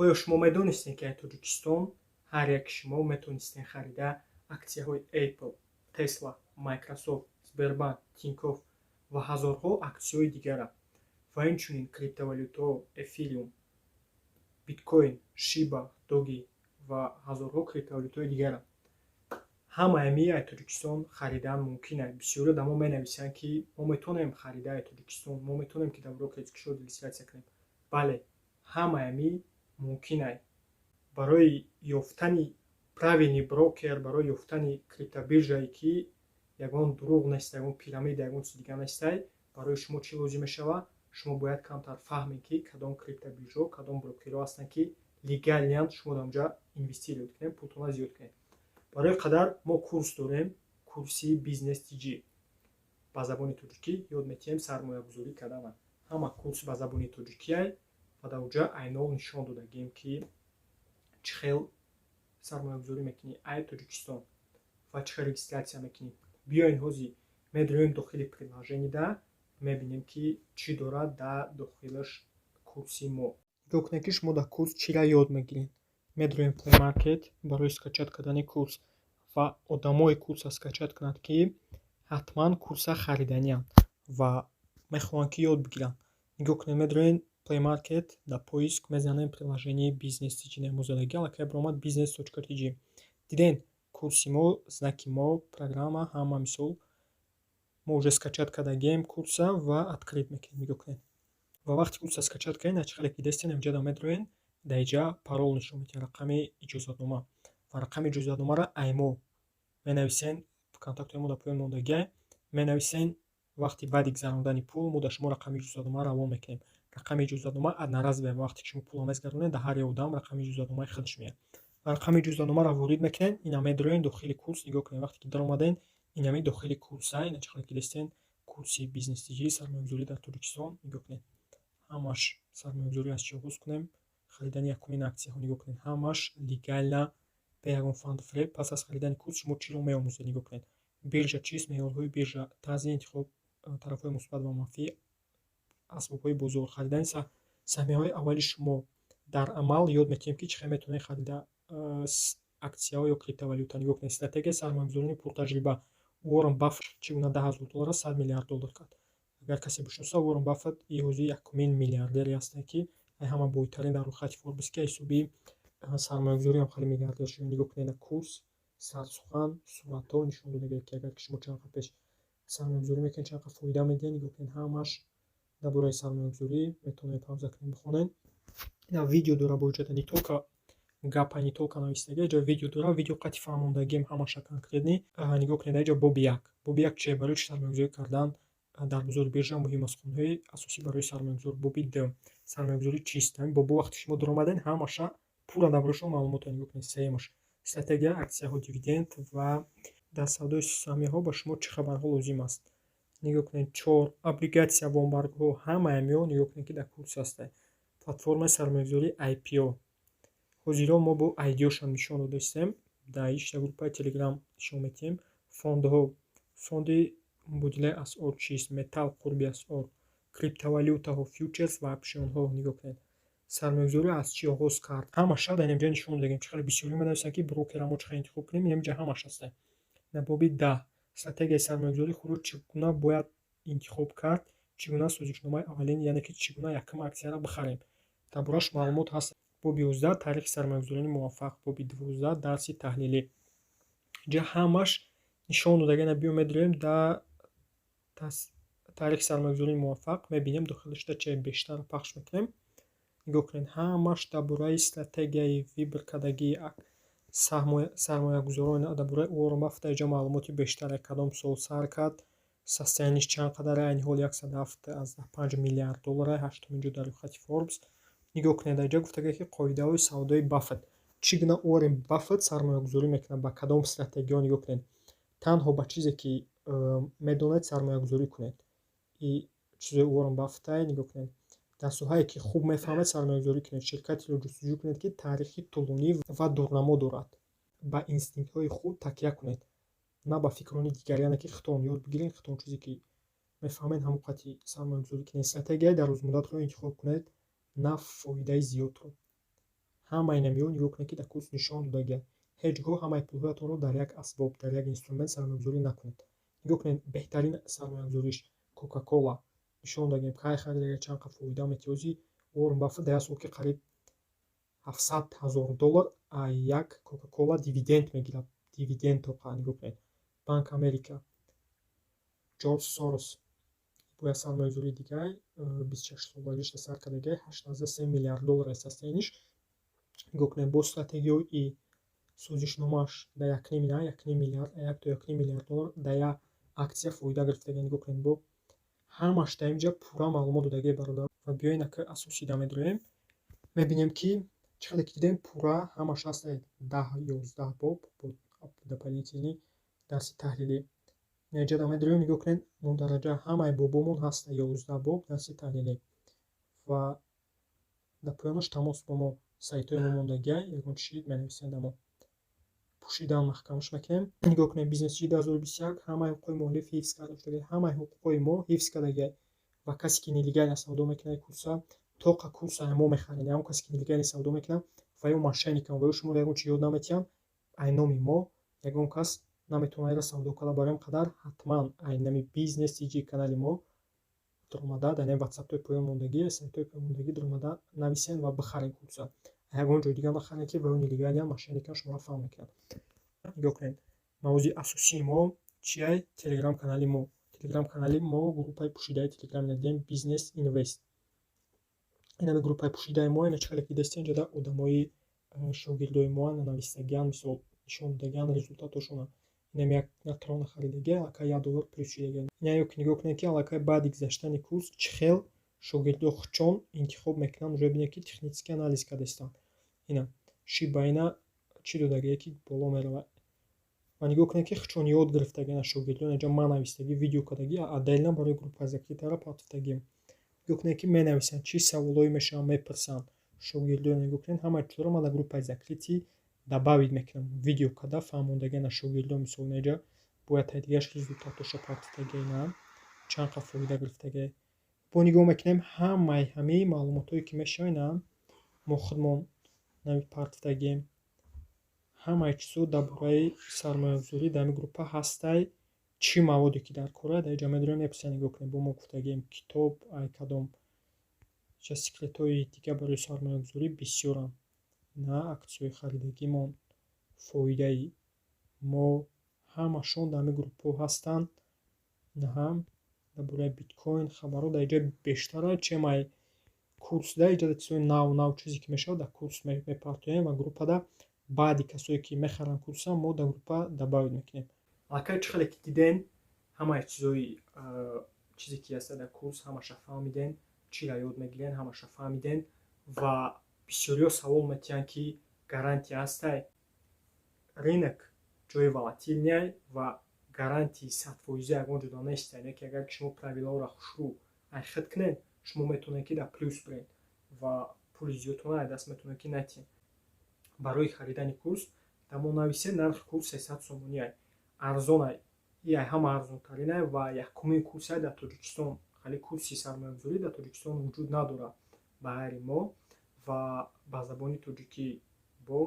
Оё шумо медонистед, ки аз Тоҷикистон ҳар яки шумо метавонистед харида аксияҳои Apple, Tesla, Microsoft, Сбербанк, Тинькофф ва ҳазорҳо аксияҳои дигара ва инчунин криптовалютаҳо Эфириум, биткоин, Шиба, Доги ва ҳазорҳо криптовалютаҳои дигара? Ҳамаи ами аз Тоҷикистон харидан мумкин аст. Бисёри одамо менависанд, ки мо метавонем харида аз Тоҷикистон, мо метавонем, ки дар брокери кишвар регистрация кунем. Бале, ҳамаи ами мумкин аст. Барои ёфтани правильный брокер, барои ёфтани криптобиржае, ки ягон дурӯғ нест, ягон пирамида, ягон чизи дига нестай, барои шумо чӣ лозим мешавад? Шумо бояд камтар фаҳмед, ки кадом криптобиржаҳо, кадом брокерҳо ҳастанд, ки легальный анд, шумо дар онҷа инвестировать кунед, пултонро зиёд кунед. Барои қадар мо курс дорем, курси Бизнес TG. Ба забони тоҷикӣ ёд метиҳем сармоягузорӣ кардана. Ҳама курс ба забони тоҷикиай ва дар оҷа айнол нишон додагием, ки чӣ хел сармоягузорӣ мекунӣ ай Тоҷикистон ва чӣ хел регистрация мекунӣ. Биёен, ҳозир медроем дохили приложение да, мебинем, ки чӣ дорад дар дохилаш курси мо. Нигоҳ кунед, ки шумо дар курс чиро ёд мегиред. Медроем Play Market барои скачать кардани курс ва одамое курсро скачать кунанд, ки ҳатман курсро хариданианд ва мехоҳанд, ки ёд бигиранд. Нигоҳ кунед, медроем Play Market, дар поиск мезанем приложение Бизнес TG намозадагӣ, аллакай баромад business.tg. Дидем, курси мо, знаки мо, программа, ҳама. Мисол, мо уже скачать кардагием курса ва открыть мекунем. Нигоҳ кунед. Ва вақте курсро скачать кардед, чӣ хеле ки дидастед, инҷа медроен, дар инҷа парол нишон медиҳад, рақами иҷозатнома. Ва рақами иҷозатномаро ай мо менависен, контактҳои мо дар поён мондагиай, менависен. Вақти баъди гузарондани пул мо дар шумо рақами иҷозатнома равон мекунем. Рақами иҷозатнома одноразовый. Вақте ки шумо пулро мезгаронед, дар ҳар як одам рақами иҷозатномаи худаш меяд. Рақами иҷозатномаро ворид мекунед, ина медроен дохили курс. Нигоҳ кунед, вақте ки даромаден, инами дохили курса, ина чӣ хеле ки дидастед, курси Бизнес TG, сармоягузорӣ дар Тоҷикистон. Нигоҳ кунед, ҳамаш сармоягузорӣ аз чӣ оғоз кунем, харидани якумин аксияҳо. Нигоҳ кунед, ҳамаш легально, бе ягон фанду фиреб. Пас аз харидани курс шумо чиро меомӯзед? Нигоҳ кунед: биржа чист, меъёрҳои биржа, тарзи интихоб, тарафҳои мусбат ва манфӣ, асбобҳои бозор, харидани саҳмияҳои аввали шумо. Дар амал ёд метиҳем, ки чӣ хел метавонед харида аксияҳо ё криптовалюта. Нигоҳ кунед, стратегияи сармоягузории пуртаҷриба. Уоррен Баффет чӣ гуна 10 000 долларро 100 миллиард доллар кард? Агар касе бишноса, Уоррен Баффет ҳозир якумин миллиардере ҳастанд, ки ҳама бойтарин дар рӯйхати Форбс, ки ҳисоби сармоягузориам хеле миллиардер шуда. Нигоҳ кунед, курс, сарсухан, суратҳо нишон додагианд, ки агар ки шумо чанд қадр пеш сармоягузорӣ мекунед, чанд қадр фоида медиҳед. Нигоҳ кунед, ҳамаш дар бораи сармоягузорӣ, метавонед пауза кунед, бихонед. Ина видео дора бо иҷода, не только гапа, не только нависагӣ, иҷо видео дора, видео қати фаҳмондагиам ҳамаша конкретный. Нигоҳ кунед, дар иҷо боби як. Боби як чие? Барои чӣ сармоягузорӣ кардан дар бозори биржа муҳим аст? Қонунҳои асосӣ барои сармоягузор. Боби ду: сармоягузорӣ чист? Ҳамин бобо вақте шумо даромадед, ҳамаша пурра дар бораи шумо маълумотро. Нигоҳ кунед, сеюмаш: стратегия, аксияҳо, дивиденд ва дар савдои саҳмияҳо ба шумо чӣ хабарҳо лозим аст. Нигоҳ кунед, чор: облигатсия, вомбаргҳо. Ҳамаи амиҳо, нигоҳ кунед, ки дар курс ҳастанд. Платформаи сармоягузории IPO. Ҳозиро мо бо IDO-шон нишон додаистем, дар иш дар группаи Телеграм нишон медиҳем. Фондҳо, фонди мубодилаи асъор чист, металл, қурби асъор, криптовалютаҳо, фьючерс ва опционҳо. Нигоҳ кунед, сармоягузорӣ аз чӣ оғоз кард? Ҳамаша дар инҷа нишон додагем. Чӣ хеле бисёриҳо менависанд, ки брокерро мо чӣ хел интихоб кунем. Инҷа ҳамаш ҳастанд. Дар боби 10: стратегияи сармоягузории худро чӣ гуна бояд интихоб кард, чӣ гуна созишномаи аввалин, яъне ки чӣ гуна якум аксияро бихарем, дар борааш маълумот ҳаст. Боби 11: таърихи сармоягузорони муваффақ. Боби 12: дарси таҳлилӣ. Инҷа ҳамаш нишон додагиана. Биё, медироем дар таърихи сармоягузории муваффақ, мебинем дохилашда че, бештар пахш мекунем. Нигоҳ кунед, ҳамаш дар бораи стратегияи выбор кардагии сармоягузорон, дар бораи Уоррен Баффет. Инҷа маълумоти бештаре: кадом сол сар кард, состояние ш чанд қадар, айни ҳол 107,5 миллиард доллар, ҳаштумин ҷо дар рӯйхати Форбс. Нигоҳ кунед, дар инҷа гуфтагианд, ки қоидаҳои савдои Баффет, чӣ гуна Уоррен Баффет сармоягузорӣ мекунад, ба кадом стратегияҳо. Нигоҳ кунед: танҳо ба чизе, ки медонед, сармоягузорӣ кунед. И чизои Уоррен Баффетае. Нигоҳ кунед: дар соҳае, ки хуб мефаҳмед, сармоягузорӣ кунед. Ширкатеро ҷустуҷӯ кунед, ки таърихи тӯлонӣ ва дурнамо дорад. Ба инстинктҳои худ такя кунед, на ба фикрони дигар, яъне ки худтон ёд бигиред, худтон чизе ки мефаҳмед, ҳамон қадри сармоягузорӣ кунед. Стратегияи дарозмуддатро интихоб кунед, на фоидаи зиёдро. Ҳамаи намиҳо, нигоҳ кунед, ки дар курс нишон додагианд. Ҳеҷ гоҳ ҳамаи пулҳоятонро дар як асбоб, дар як инструмент сармоягузорӣ накунед. Нигоҳ кунед, беҳтарин сармоягузориш Кока-Кола нишон додагем, кай харидага, чанд қа фоида метиёзи. Уоррен Баффет дар як сол ки қариб 700 000 доллар як Кока-Кола дивиденд мегирад. Дивиденд тоқа, нигоҳ кунед. Банк Америка, Ҷорҷ Сорос бо як сармоягузории дигар 26 солагишта сар кардагиай, 8,3 миллиард доллар состояниш. Нигоҳ кунед, бо стратегияи созишномааш дар якним, на 1,5 миллиард, 1 то 1,5 миллиард доллар дар як аксия фоида гирифтагиа. Нигоҳ кунед, бо ҳамаш дар инҷа пурра маълумот додагиай, бародар. Ва биёед, ака, асосида медроем, мебинем, ки чӣ хеле ки дидем, пурра ҳамаш ҳаст, 10, 11 боб бо дополнительный дарси таҳлилӣ. Инҷа медроем, нигоҳ кунед, мундараҷа ҳамаи бобомон ҳаст, 11 боб дарси таҳлилӣ, ва дар поёнаш тамос бо мо, сайтҳои мо мондагиай, ягон чиз менависед мо. Пӯшидан маҳкамаш мекунем. Нигоҳ кунед, бизнеси 2021 ҳамаи ҳуқуқҳои муаллиф ҳифз карда шудагиай, ҳамаи ҳуқуқҳои мо ҳифз кардагиай. Ва касе ки нелегально савдо мекунад курса, тоқа курса мо мехарем. Ягон касе ки нелегально савдо мекунад, ва ё мошенникам, ва ё шуморо ягон чиз ёд наметиҳанд, ай номи мо ягон кас наметавонад инро савдо карда. Барои ҳам қадар ҳатман ай нами бизнес тиҷи канали мо даромада, дар ин ватсапҳои поён мондагӣ, сайтҳои поён мондагӣ даромада нависен ва бихарен курса. Ягон ҷои дигар нахарен, ки ва ё нелегально, мошенникам шуморо фаҳм мекунад. Нигоҳ кунед, мавзӯи асосии мо чиай? Телеграм канали мо. Телеграм канали мо, группаи пӯшидаи телеграм дидем, Бизнес Инвест. Инами группаи пӯшидаи мо, ина чӣ хеле ки дидастем, инҷода одамои шогирдои мо навистагиан, мисол, нишон додагиан результатошонро. Инам як трона харидагӣ, аллакай 1 доллар плюс шудагиа. Ина ё ки нигоҳ кунед, ки аллакай баъди гузаштани курс чӣ хел шогирдо худшон интихоб мекунанд, уже бинед, ки технический анализ кардаистанд. Ина шиба ина чӣ додагие, ки боло меравад. Ва нигоҳ кунед, ки худшон ёд гирифтагиан шогирдон. Инҷа ман навистагӣ, видео кардагӣ, отдельно барои группаи закрытара партофтагием. Нигоҳ кунед, ки менависанд, чӣ саволҳое мешаванд, мепурсанд шогирдон. Нигоҳ кунед, ҳамаи чизҳоро ман дар группаи закрытый добавить мекунам, видео карда фаҳмондагиан шогирдон. Мисол, инҷа бояд таи дигараш результатоша партофтагиа, ина чанд қа фоида гирифтагиа. Бо нигоҳ мекунем, ҳамаи ҳамаи маълумотҳое ки мешавад, ина мо худмон партофтагием. Ҳамаи чизҳо дар бораи сармоягузорӣ дар ҳамин группа ҳастай. Чӣ маводе ки дар кора, дар инҷа медорем, мепурсанд. Нигоҳ кунед, бо мо гуфтагием, китоб ай кадом ча, секретҳои дигар барои сармоягузорӣ бисёранд. На аксияҳои харидагимон, фоидаи мо, ҳамашон дар ҳамин группҳо ҳастанд. Наҳа, дар бораи биткоин хабарҳо дар инҷа бештара, чем ай курс. Да инҷа чизҳои нав нав, чизе ки мешавад, дар курс мепартоем ва группада баъди касое ки мехаранд курса, мо дар группа добавить мекунем. Аллакай чӣ хеле ки дидем, ҳамаи чизҳои, чизе ки ҳаста дар курс, ҳамаша фаҳмидем, чиро ёд мегирем, ҳамаша фаҳмидем. Ва бисёриҳо савол метиҳанд, ки гарантия ҳастай? Рынок ҷои волатильный ва гарантии 100-фоиза ягон ҷо нест. Яъне ки агар шумо правилаҳоро хушрӯ айхит кунед, шумо метавонед, ки дар плюс биред ва пули зиёдтона аз даст метавонед, ки натиҳед. Барои харидани курс дар мо нависед. Нархи курс 300 сомонӣ, арзон, ай ҳама арзонтаринай ва якумин курсай дар Тоҷикистон. Хеле курси сармоягузорӣ дар Тоҷикистон вуҷуд надорад ба ғайри мо ва ба забони тоҷикӣ. Бо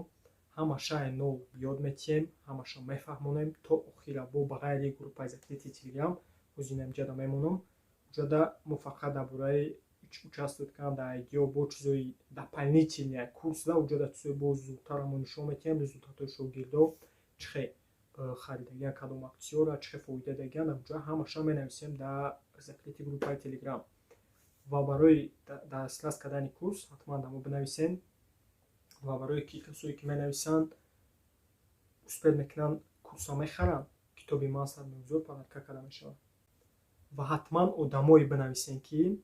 ҳамаша ай нол ёд метиҳем, ҳамаша мефаҳмонем то охира. Бо ба ғайри группаи закрытый телеграм, ҳозир инҷада мемонам, уҷода мо фақат дар бораи участвовать кардан дар IDO, бо чизои дополнительный курс, да уҷода чизои боз зудтар мо нишон метиҳем, результатҳои шогирдо чӣ хел харидагиан, кадом аксияро, чӣ хел фоида дагиан, уҷа ҳамаша менависем дар закрытый группаи телеграм. Ва барои дастрас кардани курс ҳатман дар мо бинависем. Ва барое ки касое ки менависанд, успеть мекунанд, курсро мехаранд, китоби ман «Сармоягузор» подарка карда мешавад. Ва ҳатман одамое бинависем, ки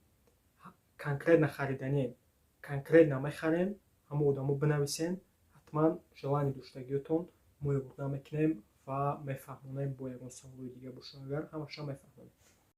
конкретно хариданием, конкретно мехарем, ҳамон одамо бинависем ҳатман желание доштагиётон, мо ёрдам мекунем ва мефаҳмонем. Бо ягон саволои дигар бошад агар, ҳамаша мефаҳмонем.